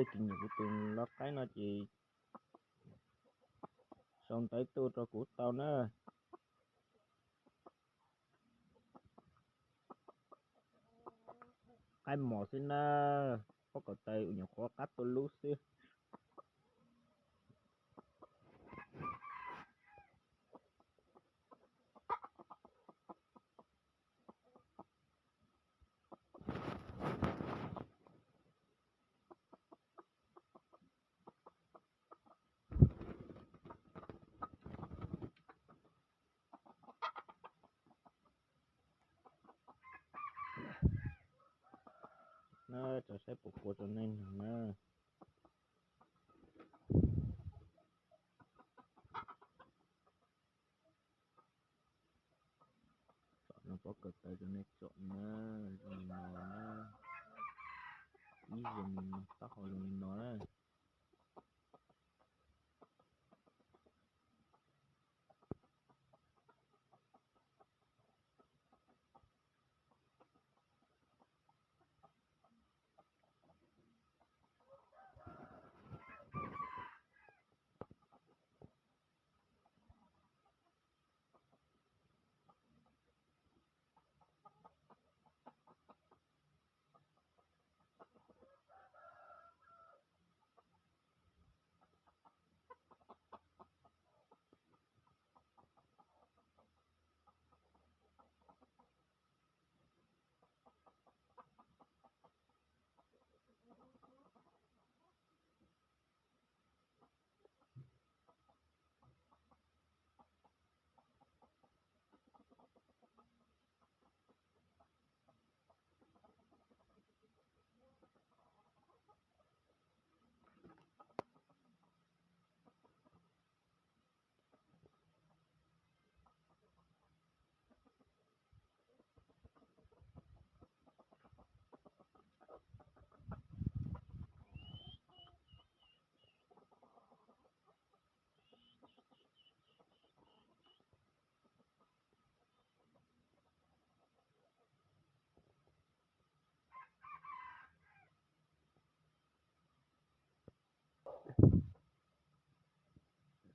Tsis nyiam kuv tus loj qaib no ces sau ntawv tuaj rau kuv tau na. Qaib mos xwb na, pob kos taw nyuam qhuav qab tuaj lub xwb. Na, tso saib puas qua rau nej mloog na. Tsom no pob kos taw rau nej tsom na, zoo li no na. Ib zaug li no, taub hau zoo li no na.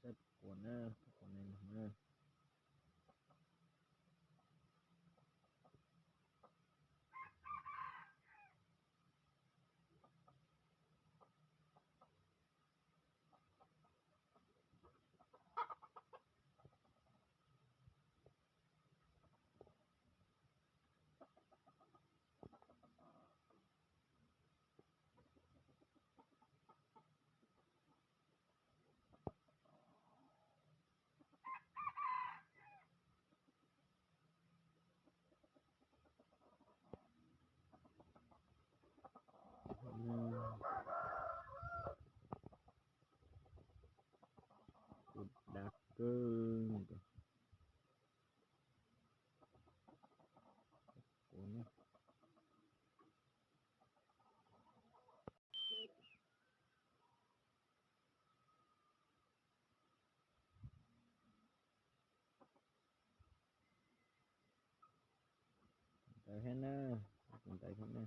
Saib puas qua na, puas qua nej mloog na. Kuv dag kawg. Ntawd thiab na, tus ntawd thiab na.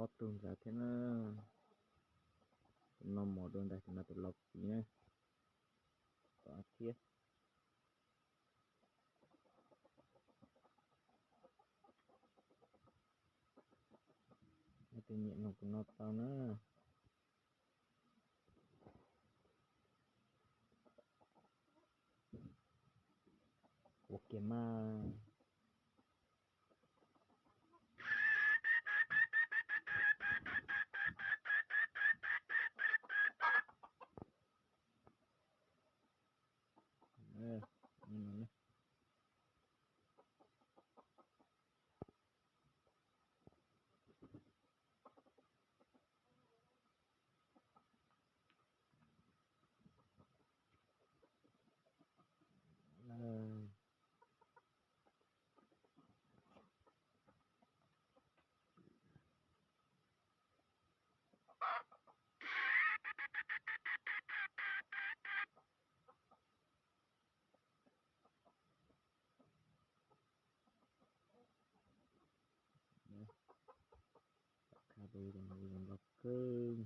Ob tug ntawd thiab na. Tus no mos dua ntawd, tus no tus laus kiv na. Tom thiab. Leej twg nyiam mloog tus no tau na. Ua kiag mas. Tus no zoo nkauj kawg.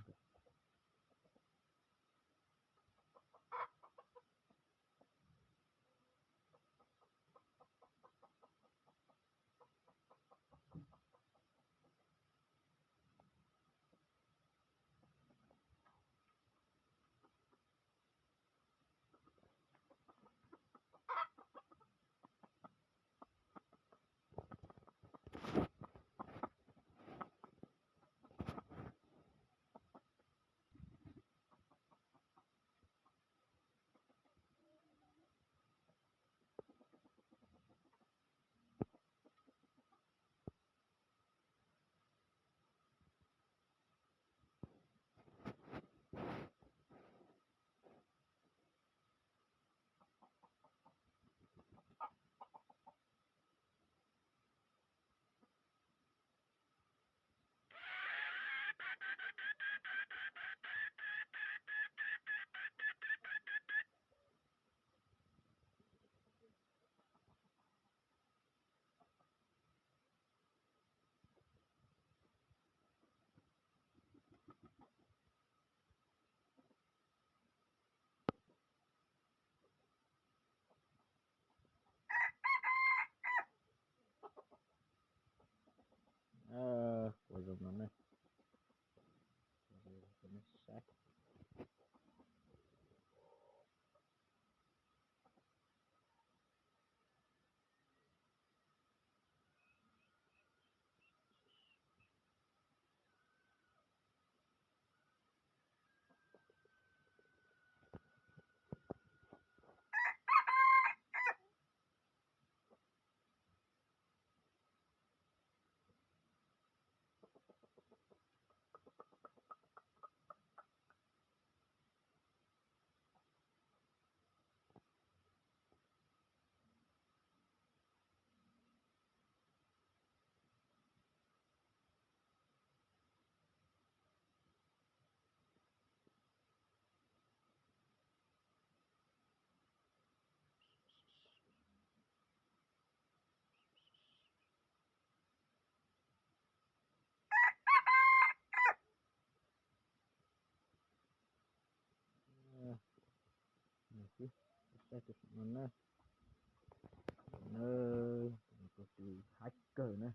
Ua zoo no ne, saib. Saib tus no na, tus no kuj haib kawg na.